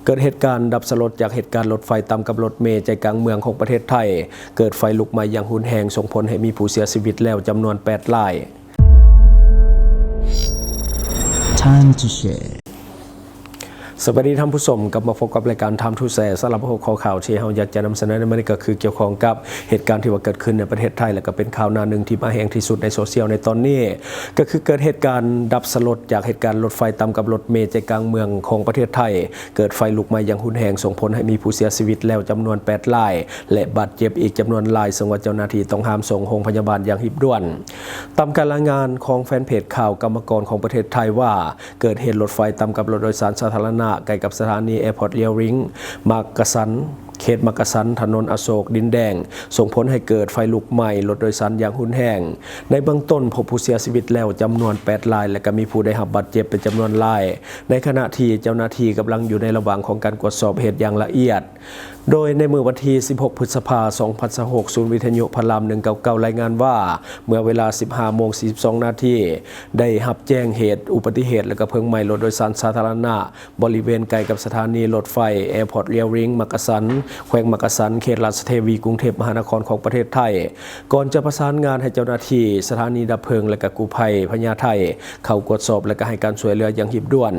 ເກີດເຫດການດັບສະຫຼົດຈາກເຫດການລົດໄຟຕ່ຳກັບລົດເມໃຈກາງເມືອງຂອງປະເທດໄທ ເກີດໄຟລຸກໄໝ້ຢ່າງຮຸນແຮງ ສົ່ງຜົນໃຫ້ມີຜູ້ເສຍຊີວິດແລ້ວຈຳນວນແປດລາຍ. ສະບາຍດີທ່ານຜູ້ຊົມ, ກັບມາພົບກັບລາຍການ Time to Share. ສຳລັບຫົວຂໍ້ຂ່າວທີ່ເຮົາຢາກຈະນຳສະເໜີໃນມື້ນີ້ກໍຄືກ່ຽວຂ້ອງກັບເຫດການທີ່ວ່າເກີດຂຶ້ນໃນປະເທດໄທ ແລະກໍເປັນຂ່າວໜ້າໜຶ່ງທີ່ມາແຮງທີ່ສຸດໃນໂຊຊຽວໃນຕອນນີ້ ກໍຄືເກີດເຫດການດັບສະຫຼົດຈາກເຫດການລົດໄຟຕ່ຳກັບລົດເມໃຈກາງເມືອງຂອງປະເທດໄທ ເກີດໄຟລຸກໄໝ້ຢ່າງຮຸນແຮງ ສົ່ງຜົນໃຫ້ມີຜູ້ເສຍຊີວິດແລ້ວຈຳນວນແປດລາຍ ແລະບາດເຈັບອີກຈຳນວນຫຼາຍ ເຊິ່ງວ່າເຈົ້າໜ້າທີ່ຕ້ອງຫາມສົ່ງໂຮງພະຍາບານຢ່າງຮີບດ່ວນ. ຕາມການລາຍງານຂອງແຟນເພຈຂ່າວກຳມະກອນຂອງປະເທດໄທວ່າ ເກີດເຫດລົດໄຟຕ່ຳກັບລົດໂດຍສານສາທາລະນະ ໃກ້ກັບສະຖານີແອພອດລຽວລິງ ມັກກະສັນ ເຂດມັກກະສັນ ຖະໜົນອະໂສກດິນແດງ ສົ່ງຜົນໃຫ້ເກີດໄຟລຸກໄໝ້ລົດໂດຍສານຢ່າງຮຸນແຮງ. ໃນເບື້ອງຕົ້ນພົບຜູ້ເສຍຊີວິດແລ້ວຈຳນວນແປດລາຍ ແລະກໍມີຜູ້ໄດ້ຮັບບາດເຈັບເປັນຈຳນວນຫຼາຍ ໃນຂະນະທີ່ເຈົ້າໜ້າທີ່ກຳລັງຢູ່ໃນລະຫວ່າງຂອງການກວດສອບເຫດຢ່າງລະອຽດ. ໂດຍໃນມື້ວັນທີສິບຫົກ ພຶດສະພາ ສອງພັນຊາວຫົກ ສູນວິທະຍຸພະລາມ ໜຶ່ງເກົ້າເກົ້າ ລາຍງານວ່າ ເມື່ອເວລາ ສິບຫ້າໂມງ ສີ່ສິບສອງນາທີ ໄດ້ຮັບແຈ້ງເຫດອຸບັດຕິເຫດ ແລະກະເພີງໄໝ້ລົດໂດຍສານສາທາລະນະ ບໍລິເວນໃກ້ກັບສະຖານີລົດໄຟແອພອດລຽວລິງ ມັກກະສັນ ແຂວງມັກກະສັນ ເຂດລາຊະເທວີ ກຸງເທບມະຫານະຄອນຂອງປະເທດໄທ ກ່ອນຈະປະສານງານໃຫ້ເຈົ້າໜ້າທີ່ສະຖານີດັບເພີງ ແລະກະກູ້ໄພພະຍາໄທ ເຂົ້າກວດສອບ ແລະກະໃຫ້ການຊ່ວຍເຫຼືອຢ່າງຮີບດ່ວນ.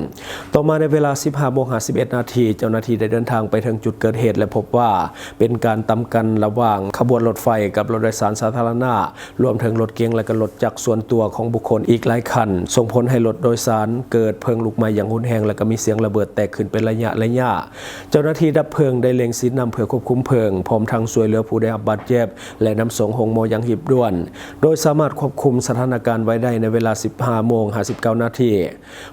ຕໍ່ມາໃນເວລາ ສິບຫ້າໂມງ ຫ້າສິບເອັດນາທີ ເຈົ້າໜ້າທີ່ໄດ້ເດີນທາງໄປເຖິງຈຸດເກີດເຫດ ແລະພົບວ່າເປັນການຕຳກັນລະຫວ່າງຂະບວນລົດໄຟກັບລົດໂດຍສານສາທາລະນະ ລວມເຖິງລົດເກັງ ແລະກະລົດຈັກສ່ວນຕົວຂອງບຸກຄົນອີກຫຼາຍຄັນ ສົ່ງຜົນໃຫ້ລົດໂດຍສານເກີດເພີງລຸກໄໝ້ຢ່າງຮຸນແຮງ ແລະກະມີສຽງລະເບີດແຕກຂຶ້ນເປັນໄລຍະໆ. ເຈົ້າໜ້າທີ່ດັບເພີງໄດ້ເລັ່ງສີດນ້ຳເພື່ອຄວບຄຸມເພີງ ພ້ອມທັງຊ່ວຍເຫຼືອຜູ້ໄດ້ຮັບບາດເຈັບ ແລະນຳສົ່ງໂຮງໝໍຢ່າງຮີບດ່ວນ ໂດຍສາມາດຄວບຄຸມສະຖານະການໄວ້ໄດ້ໃນເວລາ ສິບຫ້າໂມງ ຫ້າສິບເກົ້ານາທີ.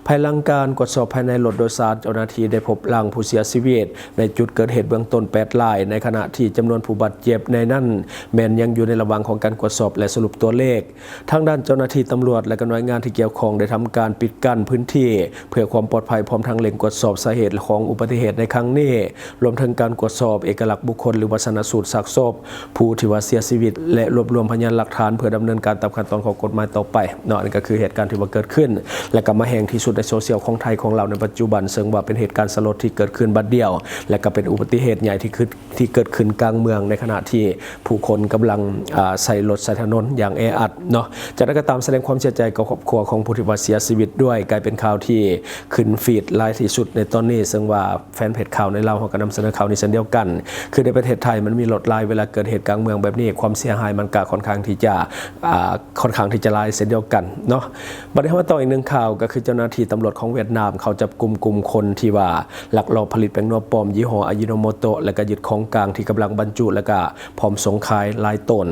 ພາຍຫຼັງການກວດສອບພາຍໃນລົດໂດຍສານ, ເຈົ້າໜ້າທີ່ໄດ້ພົບຮ່າງຜູ້ເສຍຊີວິດໃນຈຸດເກີດເຫດເບື້ອງຕົ້ນແປດລາຍ, ໃນຂະນະທີ່ຈຳນວນຜູ້ບາດເຈັບໃນນັ້ນແມ່ນຍັງຢູ່ໃນລະຫວ່າງຂອງການກວດສອບ ແລະ ສະຫຼຸບຕົວເລກ. ທາງດ້ານເຈົ້າໜ້າທີ່ຕຳຫຼວດ ແລະ ກໍໜ່ວຍງານທີ່ກ່ຽວຂ້ອງໄດ້ທຳການປິດກັ້ນພື້ນທີ່ເພື່ອຄວາມປອດໄພ, ພ້ອມທັງເລັ່ງກວດສອບສາເຫດຂອງອຸບັດຕິເຫດໃນຄັ້ງນີ້, ລວມເຖິງການກວດສອບເອກະລັກບຸກຄົນ ຫຼືວ່າ ຊັນນະສູດຊາກສົບ ຜູ້ທີ່ວ່າເສຍຊີວິດ ແລະ ລວບລວມພະຍານຫຼັກຖານເພື່ອດຳເນີນການຕາມຂັ້ນຕອນຂອງກົດໝາຍຕໍ່ໄປເນາະ. ອັນນີ້ກໍຄືເຫດການທີ່ວ່າເກີດຂຶ້ນ ແລະ ກໍມາແຮງທີ່ສຸດໃນໂຊຊຽວຂອງໄທຂອງລາວໃນປັດຈຸບັນ, ເຊິ່ງວ່າເປັນເຫດການສະຫຼົດທີ່ເກີດຂຶ້ນບັດດຽວ ແລະ ກໍເປັນອຸບັດຕິເຫດໃຫຍ່ທີ່ຄື ທີ່ເກີດຂຶ້ນກາງເມືອງ ໃນຂະນະທີ່ຜູ້ຄົນກຳລັງ ອາ ໃຊ້ລົດໃຊ້ຖະໜົນຢ່າງແອອັດເນາະ. ຈັ່ງໃດກໍຕາມ, ສະແດງຄວາມເສຍໃຈກັບຄອບຄົວຂອງຜູ້ທີ່ວ່າເສຍຊີວິດດ້ວຍ. ກາຍເປັນຂ່າວທີ່ຂຶ້ນຟີດຫຼາຍທີ່ສຸດໃນຕອນນີ້, ເຊິ່ງວ່າ ແຟນເພຈຂ່າວໃນລາວເຮົາກໍນຳສະເໜີຂ່າວນີ້ເຊັ່ນດຽວກັນ. ຄືໃນປະເທດໄທມັນມີຫຼວດລາຍ, ເວລາເກີດເຫດກາງເມືອງແບບນີ້, ຄວາມເສຍຫາຍມັນກໍຄ່ອນຂ້າງທີ່ຈະ ອ່າ ຄ່ອນຂ້າງທີ່ຈະຫຼາຍເຊັ່ນດຽວກັນເນາະ. ບັດນີ້ເຮົາມາຕໍ່ອີກໜຶ່ງຂ່າວ, ກໍຄືເຈົ້າໜ້າທີ່ຕຳຫຼວດຂອງຫວຽດນາມ ເຂົາຈັບກຸມກຸ່ມຄົນທີ່ວ່າລັກລອບຜະລິດແປ້ງນົວປອມຍີ່ຫໍ້ອາຢິໂນໂມໂຕະ ແລະ ກໍຍຶດຂອງກາງທີ່ກຳລັງບັນຈຸ ແລະ ກໍ ພ້ອມສົ່ງຂາຍຫຼາຍໂຕນ.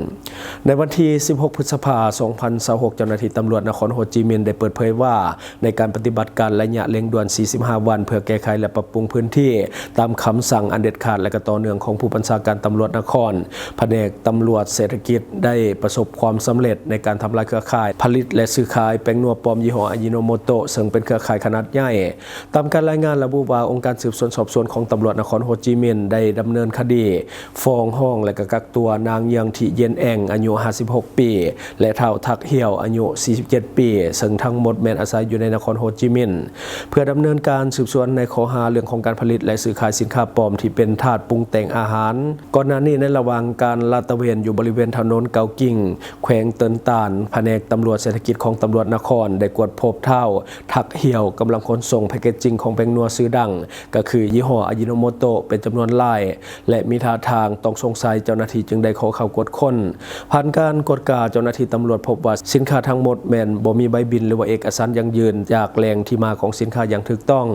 ໃນວັນທີສິບຫົກ ພຶດສະພາ ສອງພັນຊາວຫົກ ເຈົ້າໜ້າທີ່ຕຳຫຼວດນະຄອນໂຮຈິມິນໄດ້ເປີດເຜີຍວ່າ ໃນການປະຕິບັດການໄລຍະເລັ່ງດ່ວນ ສີ່ສິບຫ້າ ວັນ ເພື່ອແກ້ໄຂ ແລະ ປັບປຸງພື້ນທີ່ ຕາມຄຳສັ່ງອັນເດັດຂາດ ແລະ ກໍຕໍ່ເນື່ອງຂອງຜູ້ບັນຊາການຕຳຫຼວດນະຄອນ, ພະແນກຕຳຫຼວດເສດຖະກິດໄດ້ປະສົບຄວາມສຳເລັດໃນການທຳລາຍເຄືອຂ່າຍຜະລິດ ແລະ ຊື້ຂາຍແປ້ງນົວປອມຍີ່ຫໍ້ອາຢິໂນໂມໂຕະ ເຊິ່ງເປັນເຄືອຂ່າຍຂະໜາດໃຫຍ່. ຕາມການລາຍງານລະບຸວ່າ ອົງການສືບສວນສອບສວນຂອງຕຳຫຼວດນະຄອນໂຮຈິມິນໄດ້ດຳເນີນຄະດີ ຟ້ອງຮ້ອງ ແລະ ກໍກັກຕົວນາງເຍືອງທິເຢັນແອງ ອາຍຸຫ້າສິບຫົກປີ ແລະ ທ້າວທັກຮຽວ ອາຍຸສີ່ສິບເຈັດປີ ເຊິ່ງທັງໝົດແມ່ນອາໄສຢູ່ໃນນະຄອນໂຮຈິມິນ ເພື່ອດຳເນີນການສືບສວນໃນຂໍ້ຫາເລື່ອງຂອງການຜະລິດ ແລະ ຊື້ຂາຍສິນຄ້າປອມທີ່ເປັນທາດປຸງແຕ່ງອາຫານ. ກ່ອນໜ້ານີ້, ໃນລະຫວ່າງການລາດຕະເວນຢູ່ບໍລິເວນຖະໜົນເກົາກິ່ງ ແຂວງເຕີນຕານ, ພະແນກຕຳຫຼວດເສດຖະກິດຂອງຕຳຫຼວດນະຄອນໄດ້ກວດພົບທ້າວທັກຮຽວ ກຳລັງຂົນສົ່ງແພັກເກດຈິງຂອງແປ້ງນົວຊື່ດັງ ກໍຄືຍີ່ຫໍ້ອາຢິໂນໂມໂຕະ ເປັນຈຳນວນຫຼາຍ ແລະ ມີທ່າທາງຕ້ອງສົງໄສ, ເຈົ້າໜ້າທີ່ຈຶ່ງໄດ້ຂໍເຂົ້າກວດຄົ້ນ. ຜ່ານການກວດກາ, ເຈົ້າໜ້າທີ່ຕຳຫຼວດພົບວ່າສິນຄ້າທັງໝົດແມ່ນບໍ່ມີໃບບິນ ຫຼືວ່າເອກະສານຢັ້ງຢືນຈາກແຫຼ່ງທີ່ມາຂອງສິນຄ້າຢ່າງຖືກຕ້ອງ.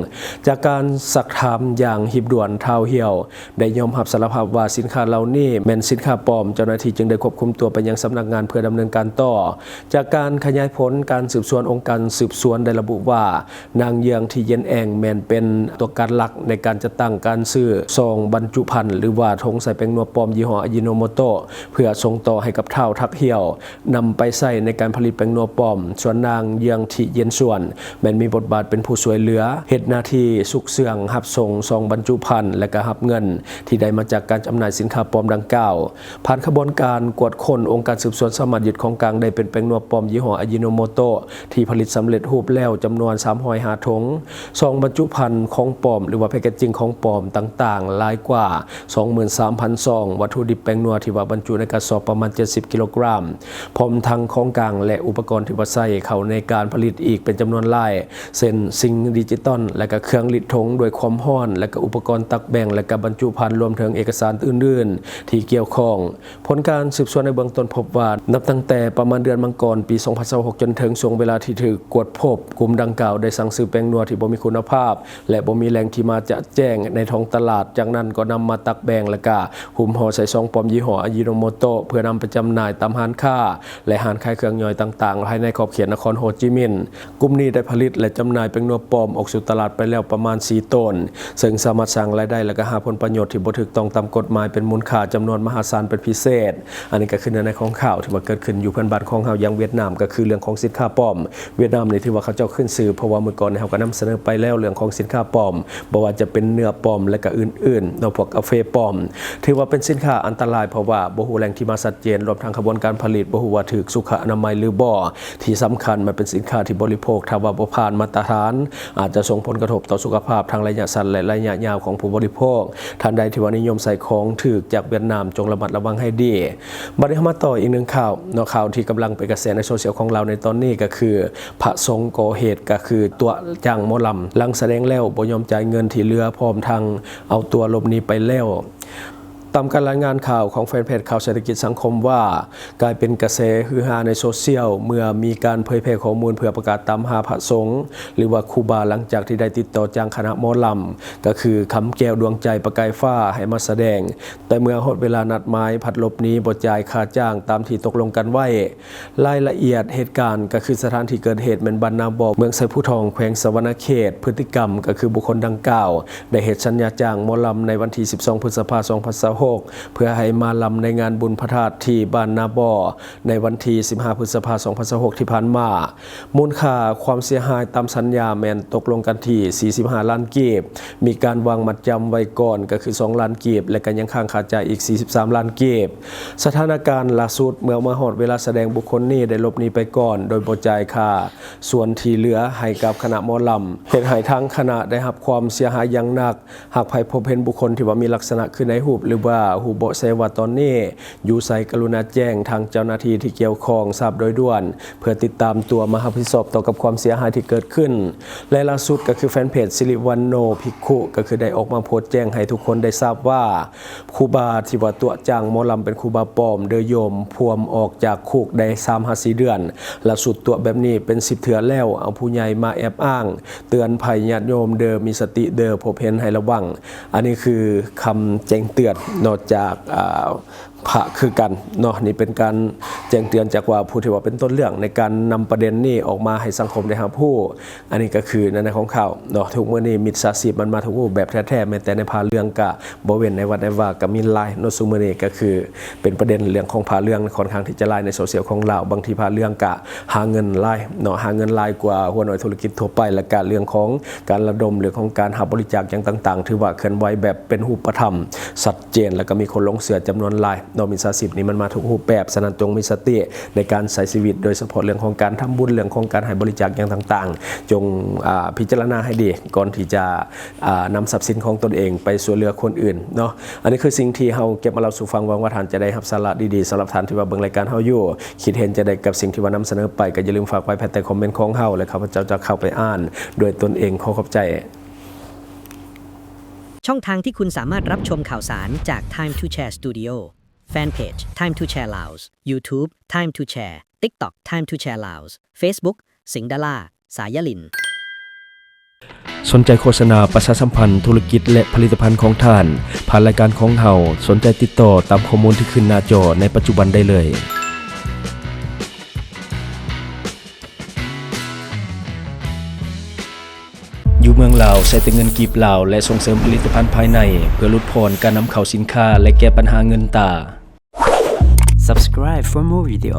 ຈາກການຊັກຖາມຢ່າງຮີບດ່ວນ, ທ້າວຮຽວໄດ້ຍອມຮັບສາລະພາບວ່າສິນຄ້າເຫຼົ່ານີ້ແມ່ນສິນຄ້າປອມ, ເຈົ້າໜ້າທີ່ຈຶ່ງໄດ້ຄວບຄຸມຕົວໄປຍັງສຳນັກງານເພື່ອດຳເນີນການຕໍ່. ຈາກການຂະຫຍາຍຜົນການສືບສວນ, ອົງການສືບສວນໄດ້ລະບຸວ່າ ນາງເຍືອງທິເຢັນແອງ ແມ່ນເປັນຕົວການຫຼັກໃນການຈັດຕັ້ງການຊື້ຊອງບັນຈຸພັນ ຫຼືວ່າຖົງໃສ່ແປ້ງນົວປອມຍີ່ຫໍ້ອາຢິໂນໂມໂຕະ ເພື່ອສົ່ງຕໍ່ໃຫ້ກັບທ້າວທັກຮຽວ ນຳໄປໃຊ້ໃນການຜະລິດແປ້ງນົວປອມ. ສ່ວນນາງເຍືອງທິເຢັນຊວນ ແມ່ນມີບົດບາດເປັນຜູ້ຊ່ວຍເຫຼືອ, ເຮັດໜ້າທີ່ຊຸກເຊື່ອງ, ຮັບສົ່ງຊອງບັນຈຸພັນ ແລະ ກໍຮັບເງິນ ທີ່ໄດ້ມາຈາກການຈຳໜ່າຍສິນຄ້າປອມດັ່ງກ່າວ. ຜ່ານຂະບວນການກວດຄົ້ນ, ອົງການສືບສວນສາມາດຍຶດຂອງກາງໄດ້ເປັນແປ້ງນົວປອມຍີ່ຫໍ້ອາຢິໂນໂມໂຕະ ທີ່ຜະລິດສຳເລັດຮູບແລ້ວຈຳນວນສາມຮ້ອຍຫ້າຖົງ, ຊອງບັນຈຸພັນຂອງປອມ ຫຼືວ່າແພັກເກດຈິງຂອງປອມຕ່າງໆຫຼາຍກວ່າສອງໝື່ນສາມພັນຊອງ, ວັດຖຸດິບແປ້ງນົວທີ່ວ່າບັນຈຸໃນກະສອບປະມານເຈັດສິບກິໂລກຣາມ, ພ້ອມທັງຂອງກາງ ແລະ ອຸປະກອນທີ່ວ່າໃຊ້ເຂົ້າໃນການຜະລິດອີກເປັນຈຳນວນຫຼາຍ ເຊັ່ນ ຊິງດິຈິຕອນ ແລະກະເຄື່ອງລິດຖົງດ້ວຍຄວາມຮ້ອນ ແລະກະອຸປະກອນຕັກແບ່ງ ແລະກະບັນຈຸພັນ ລວມເຖິງເອກະສານອື່ນໆທີ່ກ່ຽວຂ້ອງ. ຜົນການສືບສວນໃນເບື້ອງຕົ້ນພົບວ່າ ນັບຕັ້ງແຕ່ປະມານເດືອນມັງກອນ ປີສອງພັນຊາວຫົກ ຈົນເຖິງຊ່ວງເວລາທີ່ຖືກກວດພົບ, ກຸ່ມດັ່ງກ່າວໄດ້ສັ່ງຊື້ແປ້ງນົວທີ່ບໍ່ມີຄຸນນະພາບ ແລະ ບໍ່ມີແຫຼ່ງທີ່ມາຈະແຈ້ງໃນທ້ອງຕະຫຼາດ, ຈາກນັ້ນກໍນຳມາຕັກແບ່ງ ແລະກະຫຸ້ມຫໍ່ໃສ່ຊອງປອມຍີ່ຫໍ້ອາຢິໂນໂມໂຕະ ເພື່ອນຳໄປຈຳໜ່າຍຕາມຮ້ານຄ້າ ແລະ ຮ້ານຂາຍເຄື່ອງຍ່ອຍຕ່າງໆ ພາຍໃນຂອບເຂດນະຄອນໂຮຈິມິນ. ກຸ່ມນີ້ໄດ້ຜະລິດ ແລະ ຈຳໜ່າຍແປ້ງນົວປອມອອກສູ່ຕະຫຼາດໄປແລ້ວປະມານສີ່ໂຕນ, ເຊິ່ງສາມາດສ້າງລາຍໄດ້ ແລະ ກະຫາຜົນປະໂຫຍດທີ່ບໍ່ຖືກຕ້ອງຕາມກົດໝາຍເປັນມູນຄ່າຈຳນວນມະຫາສານເປັນພິເສດ. ອັນນີ້ກະຄືເນື້ອໃນຂອງຂ່າວທີ່ວ່າເກີດຂຶ້ນຢູ່ເພື່ອນບ້ານຂອງເຮົາຢ່າງຫວຽດນາມ, ກະຄືເລື່ອງຂອງສິນຄ້າປອມ. ຫວຽດນາມນີ້ຖືວ່າເຂົາເຈົ້າຂຶ້ນຊື່, ເພາະວ່າມື້ກ່ອນນີ້ເຮົາກະນຳສະເໜີໄປແລ້ວເລື່ອງຂອງສິນຄ້າປອມ, ບໍ່ວ່າຈະເປັນເນື້ອປອມ ແລະ ກະອື່ນໆເນາະ, ພວກກາເຟປອມ. ຖືວ່າເປັນສິນຄ້າອັນຕະລາຍ ເພາະວ່າບໍ່ຮູ້ແຫຼ່ງທີ່ມາຊັດເຈນ, ລວມທັງຂະບວນການຜະລິດບໍ່ຮູ້ວ່າຖືກສຸຂະອະນາໄມຫຼືບໍ່. ທີ່ສຳຄັນ ມັນເປັນສິນຄ້າທີ່ບໍລິໂພກ, ຖ້າວ່າບໍ່ຜ່ານມາດຕະຖານ ອາດຈະສົ່ງຜົນກະທົບຕໍ່ສຸຂະພາບທັງໄລຍະສັ້ນ ແລະ ໄລຍະຍາວຂອງຜູ້ບໍລິໂພກ. ທ່ານໃດທີ່ວ່ານິຍົມໃຊ້ຂອງຖືກຈາກຫວຽດນາມ ຈົ່ງລະມັດລະວັງໃຫ້ດີ. ບັດນີ້ເຮົາມາຕໍ່ອີກໜຶ່ງຂ່າວເນາະ, ຂ່າວທີ່ກຳລັງເປັນກະແສໃນໂຊຊຽວຂອງລາວໃນຕອນນີ້ ກະຄືພະສົງກໍ່ເຫດ ກະຄືຕົວະຈ້າງໝໍລຳ, ຫຼັງສະແດງແລ້ວບໍ່ຍອມຈ່າຍເງິນທີ່ເຫຼືອ ພ້ອມທັງເອົາຕົວຫຼົບໜີໄປແລ້ວ. ຕາມການລາຍງານຂ່າວຂອງແຟນເພຈຂ່າວເສດຖະກິດສັງຄົມວ່າ ກາຍເປັນກະແສຮືຮາໃນໂຊຊຽວ ເມື່ອມີການເຜີຍແຜ່ຂໍ້ມູນເພື່ອປະກາດຕາມຫາພະສົງ ຫຼືວ່າຄູບາ ຫຼັງຈາກທີ່ໄດ້ຕິດຕໍ່ຈ້າງຄະນະໝໍລຳ ກະຄືຄຳແກ້ວ ດວງໃຈ ປະກາຍຟ້າ ໃຫ້ມາສະແດງ, ແຕ່ເມື່ອຮອດເວລານັດໝາຍ ພັດຫຼົບໜີບໍ່ຈ່າຍຄ່າຈ້າງຕາມທີ່ຕົກລົງກັນໄວ້. ລາຍລະອຽດເຫດການ ກະຄືສະຖານທີ່ເກີດເຫດແມ່ນບ້ານນາບໍ່ ເມືອງໄຊພູທອງ ແຂວງສະຫວັນນະເຂດ. ພຶດຕິກຳ ກະຄືບຸກຄົນດັ່ງກ່າວ ໄດ້ເຮັດສັນຍາຈ້າງໝໍລຳໃນວັນທີສິບສອງ ພຶດສະພາ ສອງພັນຊາວຫົກ ເພື່ອໃຫ້ມາລຳໃນງານບຸນພະທາດທີ່ບ້ານນາບໍ່ ໃນວັນທີສິບຫ້າ ພຶດສະພາ ສອງພັນຊາວຫົກ ທີ່ຜ່ານມາ. ມູນຄ່າຄວາມເສຍຫາຍຕາມສັນຍາແມ່ນຕົກລົງກັນທີ່ສີ່ສິບຫ້າລ້ານກີບ, ມີການວາງມັດຈຳໄວ້ກ່ອນ ກະຄືສອງລ້ານກີບ ແລະ ກະຍັງຄ້າງຄາໃຈອີກສີ່ສິບສາມລ້ານກີບ. ສະຖານະການລ່າສຸດ ເມື່ອມາຮອດເວລາສະແດງ ບຸກຄົນນີ້ໄດ້ຫຼົບໜີໄປກ່ອນ ໂດຍບໍ່ຈ່າຍຄ່າສ່ວນທີ່ເຫຼືອໃຫ້ກັບຄະນະໝໍລຳ, ເຮັດໃຫ້ທາງຄະນະໄດ້ຮັບຄວາມເສຍຫາຍຢ່າງໜັກ. ຫາກໃຜພົບເຫັນບຸກຄົນທີ່ວ່າມີລັກສະນະຄືໃນຮູບ ຫຼືວ່າຮູ້ເບາະແສວ່າຕອນນີ້ຢູ່ໃສ, ກະລຸນາແຈ້ງທາງເຈົ້າໜ້າທີ່ທີ່ກ່ຽວຂ້ອງຊາບໂດຍດ່ວນ ເພື່ອຕິດຕາມຕົວມາຮັບຜິດຊອບຕໍ່ກັບຄວາມເສຍຫາຍທີ່ເກີດຂຶ້ນ. ແລະ ລ່າສຸດ ກະຄືແຟນເພຈສິລິວັນໂນພິກຂຸ ກະຄືໄດ້ອອກມາໂພສແຈ້ງໃຫ້ທຸກຄົນໄດ້ຊາບວ່າ ຄູບາທີ່ວ່າຕົວະຈ້າງໝໍລຳເປັນຄູບາປອມເດີໂຍມ, ພວມອອກຈາກຄຸກໄດ້ສາມຫາສີ່ເດືອນ, ລະສຸດຕົວະແບບນີ້ເປັນສິບເທື່ອແລ້ວ, ເອົາຜູ້ໃຫຍ່ມາແອບອ້າງ, ເຕືອນໄພຍາດໂຍມເດີ, ມີສະຕິເດີ, ພົບເຫັນໃຫ້ລະວັງ. ອັນນີ້ຄືຄຳແຈ້ງເຕືອນເນາະ ຈາກ ອາ ພະຄືກັນເນາະ. ນີ້ເປັນການແຈ້ງເຕືອນຈາກວ່າຜູ້ທີ່ວ່າເປັນຕົ້ນເລື່ອງໃນການນຳປະເດັນນີ້ອອກມາໃຫ້ສັງຄົມໄດ້ຮັບຮູ້. ອັນນີ້ກະຄືໃນ ໃນຂອງຂ່າວເນາະ, ທຸກມື້ນີ້ມິດສາຊີບມັນມາທຸກຮູບແບບແທ້ໆ, ແມ້ແຕ່ໃນຜ້າເຫຼືອງກະບໍ່ເວັ້ນ, ໃນວັດໃນວາກະມີຫຼາຍເນາະ. ຊຸມມື້ນີ້ກະຄືເປັນປະເດັນເລື່ອງຂອງຜ້າເຫຼືອງ ຂ້ອນຂ້າງທີ່ຈະຫຼາຍໃນໂຊຊຽວຂອງລາວ. ບາງທີຜ້າເຫຼືອງກະຫາເງິນຫຼາຍເນາະ, ຫາເງິນຫຼາຍກວ່າຫົວໜ່ວຍທຸລະກິດທົ່ວໄປ, ແລະກະເລື່ອງຂອງການລະດົມ, ເລື່ອງຂອງການຮັບບໍລິຈາກຫຍັງຕ່າງໆ ຖືວ່າເຄື່ອນໄຫວແບບເປັນຮູບປະທຳ ຊັດເຈນ ແລະກະມີຄົນຫຼົງເຊື່ອຈຳນວນຫຼາຍເນາະ. ມິດສາຊີບນີ້ມັນມາທຸກຮູບແບບ, ສະນັ້ນຈົ່ງມີສະຕິ ໃນການໃຊ້ຊີວິດ, ໂດຍສະເພາະເລື່ອງຂອງການທຳບຸນ, ເລື່ອງຂອງການໃຫ້ບໍລິຈາກຫຍັງຕ່າງໆ, ຈົ່ງ ອາ ພິຈາລະນາໃຫ້ດີກ່ອນທີ່ຈະ ອາ ນຳຊັບສິນຂອງຕົນເອງໄປຊ່ວຍເຫຼືອຄົນອື່ນເນາະ. ອັນນີ້ຄືສິ່ງທີ່ເຮົາເກັບມາເລົ່າສູ່ຟັງ, ຫວັງວ່າທ່ານຈະໄດ້ຮັບສາລະດີໆ. ສຳລັບທ່ານທີ່ວ່າເບິ່ງລາຍການເຮົາຢູ່, ຄິດເຫັນຈັ່ງໃດກັບສິ່ງທີ່ວ່ານຳສະເໜີໄປ, ກໍຢ່າລືມຝາກໄວ້ພາຍໃຕ້ຄອມເມັນຂອງເຮົາ ແລະ ຂ້າພະເຈົ້າຈະເຂົ້າໄປອ່ານດ້ວຍຕົນເອງ. ຂໍຂອບໃຈ. ช่องทางที่คุณสามารถรับชมข่าวสารจาก Time to Share Studio แฟนเพจ Time to Share Laos YouTube Time to Share TikTok Time to Share Laos Facebook สิงห์ดารา สายลิน ສົນໃຈໂຄສະນາປະຊາສຳພັນທຸລະກິດ ແລະ ຜະລິດຕະພັນຂອງທ່ານ ຜ່ານລາຍການຂອງເຮົາ, ສົນໃຈຕິດຕໍ່ຕາມຂໍ້ມູນທີ່ຂຶ້ນໜ້າຈໍໃນປັດຈຸບັນໄດ້ເລີຍ. ຢູ່ເມືອງລາວໃຊ້ແຕ່ເງິນກີບລາວ ແລະ ສົ່ງເສີມຜະລິດຕະພັນພາຍໃນ ເພື່ອຫຼຸດຜ່ອນການນຳເຂົ້າສິນຄ້າ ແລະ ແກ້ບັນຫາເງິນຕາ. Subscribe for more video.